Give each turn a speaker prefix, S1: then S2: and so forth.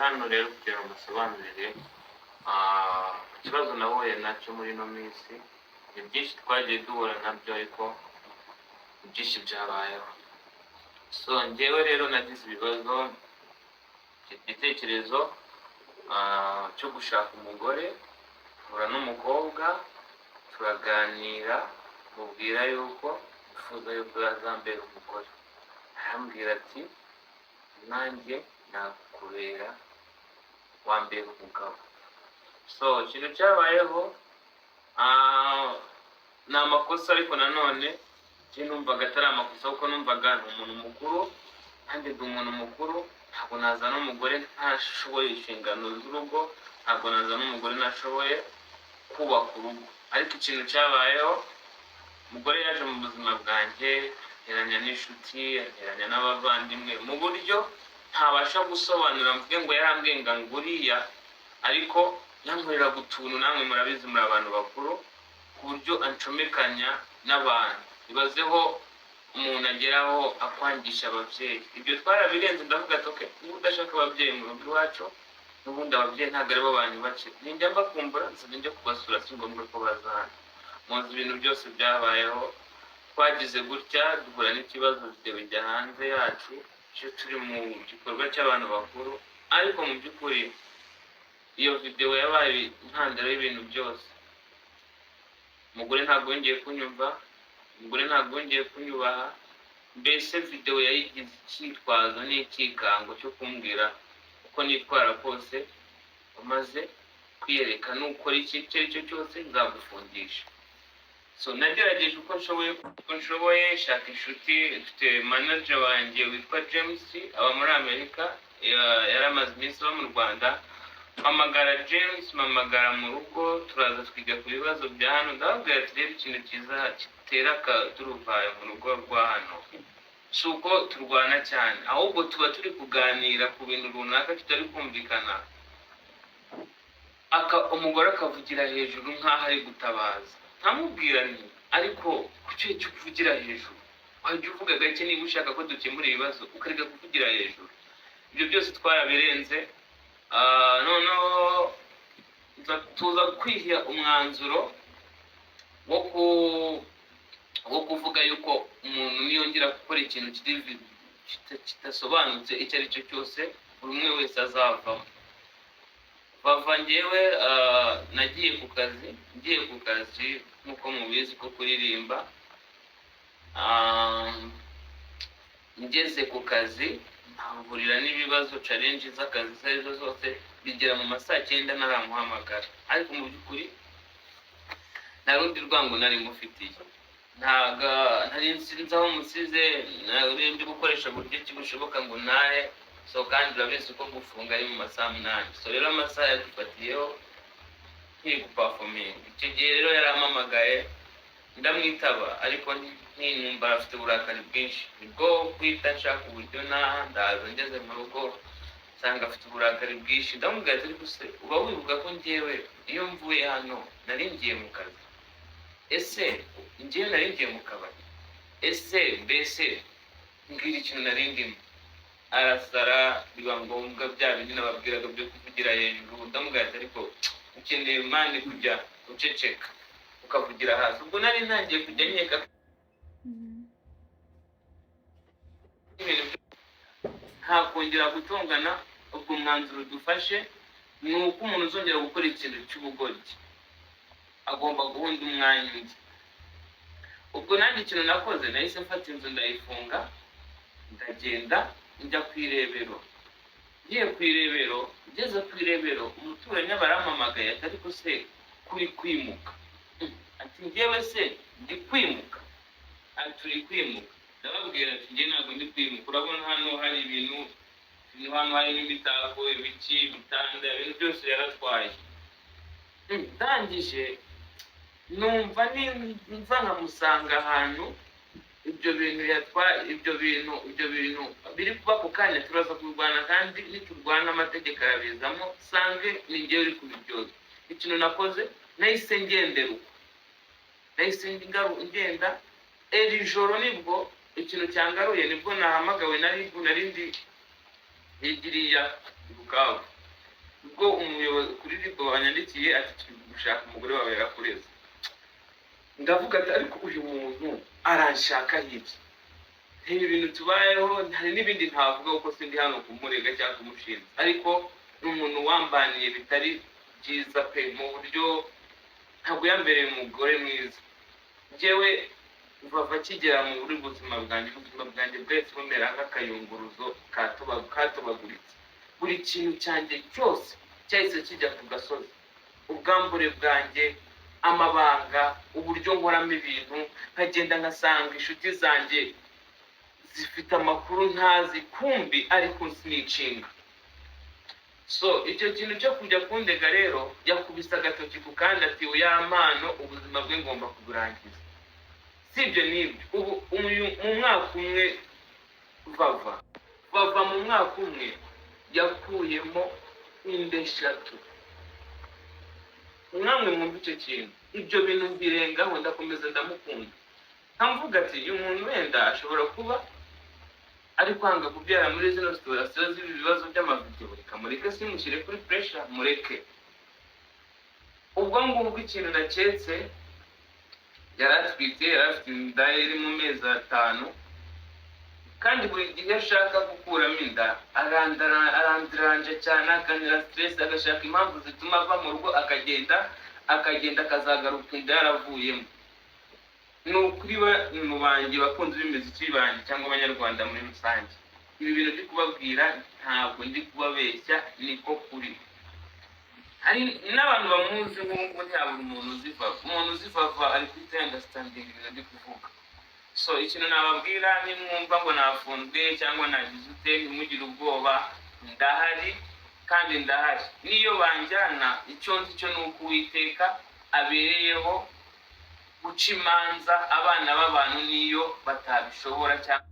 S1: Hano rero kugira ngo mbasobanurire ikibazo nahuye nacyo muri ino minsi. Ni byinshi twagiye duhura nabyo, ariko ni byinshi byabayeho. So njyewe rero nagize ibibazo, igitekerezo cyo gushaka umugore, mpura n'umukobwa turaganira, mubwira yuko nifuza yuko yazambera umugore. Arambwira ati: "Nanjye nakubera, wambera umugabo." So ikintu cyabayeho ni amakosa, ariko nanone njye numvaga atari amakosa, kuko numvaga ni umuntu mukuru, nanjye ndi umuntu mukuru. Ntabwo nazana umugore ntashoboye inshingano z'urugo, ntabwo nazana umugore ntashoboye kubaka urugo. Ariko ikintu cyabayeho, umugore yaje mu buzima bwanjye anteranya n'inshuti, anteranya n'abavandimwe mu buryo ntabasha gusobanura mvuge ngo yarambwiye ngo nguriya, ariko yankoreraga utuntu, namwe murabizi, muri abantu bakuru, ku buryo ancomekanya n'abantu. Ibazeho umuntu ageraho akwangisha ababyeyi. Ibyo twarabirenze. Ndavuga ati: "Okay, niba udashaka ababyeyi mu rugo iwacu, n'ubundi ababyeyi ntabwo aribo banyubakiye. Ninjya mbakumbura nzajya njya kubasura, si ngombwa ko baza hano." Muzi ibintu byose byabayeho. Twagize gutya duhura n'ikibazo, video bijya hanze yacu iyo turi mu gikorwa cy'abantu bakuru. Ariko mu by'ukuri iyo video yabaye intandaro y'ibintu byose. Umugore ntabwo yongeye kunyumva, umugore ntabwo yongeye kunyubaha. Mbese video yayigize icyitwazo n'icyikango cyo kumbwira uko nitwara kose umaze kwiyereka, nukora iki icyo ari cyo cyose nzagufungisha. So nagerageje uko nshoboye, shaka inshuti. Mfite manager wanjye witwa James, aba muri Amerika, yari amaze iminsi aba mu Rwanda. Mpamagara James, mpamagara mu rugo, turaza twiga ku bibazo bya hano. Ndababwira ati: "Rero ikintu cyiza gitera akaduruvayo mu rugo rwa hano si uko turwana cyane, ahubwo tuba turi kuganira ku bintu runaka tutari kumvikana, umugore akavugira hejuru nk'aho ari gutabaza." Nkamubwira nti: "Ariko kuki cyo kuvugira hejuru? Wajya uvuga gake niba ushaka ko dukemura ibibazo, ukareka kuvugira hejuru." Ibyo byose twarabirenze. Noneho tuza kwiha umwanzuro wo kuvuga yuko umuntu niyongera gukora ikintu kidasobanutse icyo ari cyo cyose, buri umwe wese azavamo. Bava njyewe nagiye ku kazi, ngiye ku kazi nk'uko mubizi ko kuririmba. Ngeze ku kazi mpahurira n'ibibazo, challenge z'akazi izo ari zo zose, bigera mu ma saa 9 ntaramuhamagara. Ariko mu by'ukuri nta rundi rwango nari mufitiye, ntago nari nsinzi aho musize, nari ndi gukoresha buryo ki bushoboka ngo ntahe. So kandi urabizi ko gufunga ari mu masaha 8. So rero amasaha yadufatiyeho nkiri guperforminga. Icyo gihe rero yarampamagaye ndamwitaba, ariko ntinumva afite uburakari bwinshi. Nibwo guhita nshaka uburyo naha ndaza. Ngeze mu rugo nsanga afite uburakari bwinshi. Ndamubwira ati: "Ariko se uba wibuka ko njyewe iyo mvuye hano nari ngiye mu kazi? Ese njyewe nari ngiye mu kabari? Ese mbese mbwira ikintu nari ndimo." Arasara, biba ngombwa bya bindi nababwiraga byo kuvugira hejuru. Ndamubwira ati: "Ariko ukeneye man kujya uceceka ukavugira hasi." Ubwo nari ntangiye kujya nkeka ibintu nta kongera gutongana. Ubwo umwanzuro dufashe ni uko umuntu uzongera gukora ikintu cy'ubugoryi agomba guhunda umwanya undi. Ubwo nanjye ikintu nakoze, nahise mfata inzu ndayifunga, ndagenda njya ku irebero. Ngiye ku irebero, ngeze ku irebero, umuturanyi aba arampamagaye ati: "Ariko se kuri kwimuka?" Ati: "Njyewe se ndi kwimuka?" Ati: "Turi kwimuka." Ndababwira ati: "Njye ntabwo ndi kwimuka. Urabona hano hari ibintu, hano harimo imitako, ibiki, ibitanda, ibintu byose yaratwaye." Ndangije numva nimva nkamusanga ahantu ibyo bintu yatwaye, ibyo bintu biri kuba ako kanya, turaza kurwana, kandi niturwana amategeko arabizamo, sange ni njyewe uri kubiryozwa. Ikintu nakoze, nahise ngendera uko, nahise ngenda. Iri joro nibwo ikintu cyangaruye, nibwo nahamagawe na RIB. Nari ndi higiriya I Bukavu. Ubwo umuyobozi kuri RIB wanyandikiye ati: "Turi gushaka umugore wawe, yarakureze." Ndavuga ati: "Ariko uyu muntu aranshaka iki?" Ibi bintu tubayeho, hari n'ibindi ntavuga kuko sindi hano kumurega cyangwa kumushinja, ariko ni umuntu wambaniye bitari byiza pe, mu buryo ntabwo yambereye umugore mwiza. Njyewe bava akigera muri buzima bwanjye, ubuzima bwanjye bwahise bumera nk'akayunguruzo katobaguritse. Buri kintu cyanjye cyose cyahise kijya ku gasozi, ubwambure bwanjye, amabanga, uburyo nkoramo ibintu, nkagenda nkasanga inshuti zanjye zifite amakuru ntazi, kumbi ariko sinicinga. So icyo kintu cyo kujya kundega rero, yakubise agatoki ku kandi ati: "Yampano, ubuzima bwe ngomba kuburangiza." Si ibyo n'ibyo, ubu mu mwaka umwe Vava mu mwaka umwe yakuyemo inda 3. Mwamwe mwumva icyo kintu, ibyo bintu mbirengaho, ndakomeza ndamukunda, nkamvuga ati: "Uyu muntu wenda ashobora kuba ari kwanga kubyara muri zino situation z'ibi bibazo by'amavideo, reka mureke, simushyire kuri pressure, mureke." Ubwo ngubwo ikintu naketse, yari atwite, yari afite inda iri mu mezi 5, kandi buri gihe ashaka gukuramo inda arandiranje cyane, akanira stress, agashaka impamvu zituma ava mu rugo, akagenda akazagaruka inda yaravuyemo. Ni ukuri mu banjye, bakunzi b'imiziki banjye cyangwa Abanyarwanda muri rusange, ibi bintu ndi kubabwira ntabwo ndi kubabeshya, niko kuri. Hari n'abantu bamuzi nk'ubu ngubu, ntiyabura umuntu uzi Vava. Umuntu uzi Vava ari kuri understanding ibintu ndi kuvuga. So ikintu nababwira, nimwumva ngo nafunzwe cyangwa nagize ute, ntimugire ubwoba, ndahari kandi ndahari. Niyo banjyana, icyo nzi cyo ni uko Uwiteka abereyeho guca imanza abana b'abantu, niyo batabishobora cyangwa